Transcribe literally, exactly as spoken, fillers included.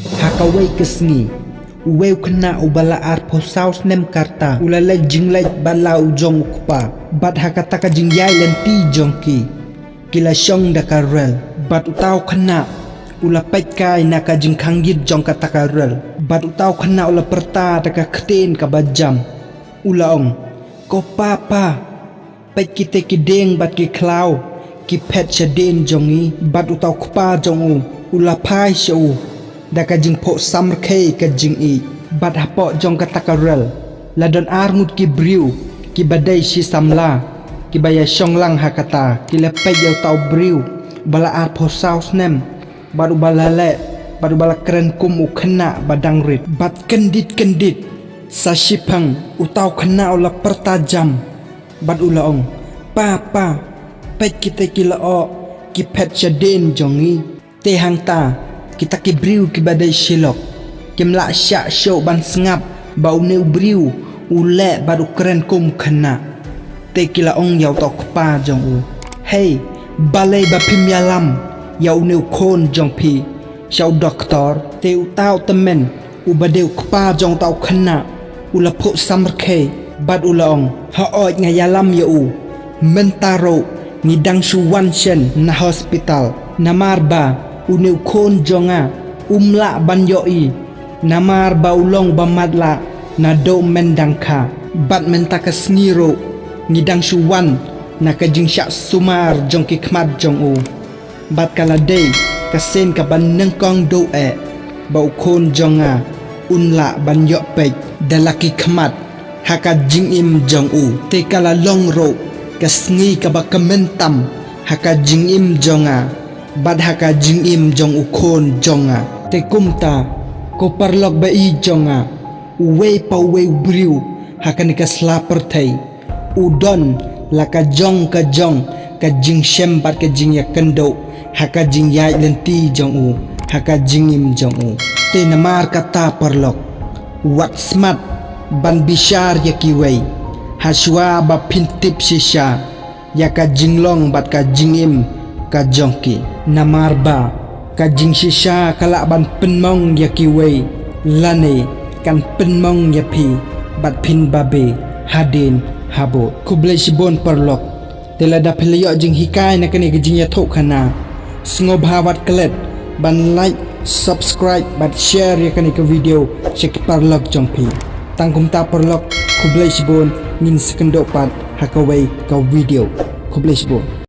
Ha kawei ka sngi, uwei u khynnah uba la arphew saw snem ka rta u la leit jingleit bad la u jong u kpa, bad ha kata ka jingïaid lynti jong ki, ki la shong da ka rel. Bad uta u khynnah u la peit kai na ka jingkhang ïit jong kata ka rel. Bad uta u khynnah u la pyrta da ka ktien kaba jam, u la ong, "Ko pa, pa, peit, kita ki dieng bad ki khlaw ki phet shadien jong ngi." Bad uta u kpa jong u u la phai sha u da ka jingphuh samrkhie ka jingïeit. Bad hapoh jong kata ka rel la don ar ngut ki briew kiba dei shi samla kiba ïashong lang ha kata. Ki la peit ïa uta u briew uba la arphew saw snem bad uba la leh bad uba la kren kum u khynnah ba dang rit. Bad kyndit kyndit sa shiphang uta u khynnah u la pyrta jam bad u la ong, "Pa, pa, peit, kita ki lyoh ki phet shadien jong ngi." Te hangta kita ki briew kiba dei shi lok kim lah shah shuh ban sngap ba une u briew u leh bad u kren kum khynnah. Te ki la ong ïa uta u kpa jong u, "Hei, balei ba phim ïalam ïa une u khun jong phi sha u doktor?" Te uta u tymmen uba dei u kpa jong uta u khynnah u la phuh samrkhie bad u la ong, "Hooid, nga ïalam ïa u. Mynta ruh ngi dang shu wan shen na hospital, namar ba une u khun jong nga um lah ban ïohi, namar ba u long ba matlah naduh myndang kha. Bad mynta ka sngi ruh ngi dang shu wan na ka jingshah sumar jong ki khmat jong u. Bad ka la dei ka sien kaba nyngkong duh eh ba u khun jong nga un lah ban ïoh peit da la ki khmat ha ka jingim jong u. Te ka la long ruh ka sngi kaba kmen tam ha ka jingim jong nga bad ha ka jingim jong u khun jong nga." Te kumta, ko paralok ba-ïeit jong nga, uwei pa uwei u briew ha kane ka sla pyrthei u don la ka jong ka jong ka jingshem bad ka jingïakynduh ha ka jingïaid lynti jong u, ha ka jingim jong u. Te namar kata paralok, wat smat ban bishar ïa kiwei ha shuwa ba phin tip shisha ïa ka jinglong bad ka jingim ka jong ki. Namar ba ka jingshisha ka lah ban pynmong ïa kiwei lane kan pynmong ïa phi bad phin babe hadien habud. Khublei shibun paralok. Te lada phi la ïoh jinghikai na kane ka jingïathuhkhana, sngewbha wat klet ban like, subscribe bad share ïa kane ka video sha ki paralok jong phi. Tang kumta paralok, khublei shibun, ngin sa ïakynduh pat ha kawei ka video. Khublei shibun.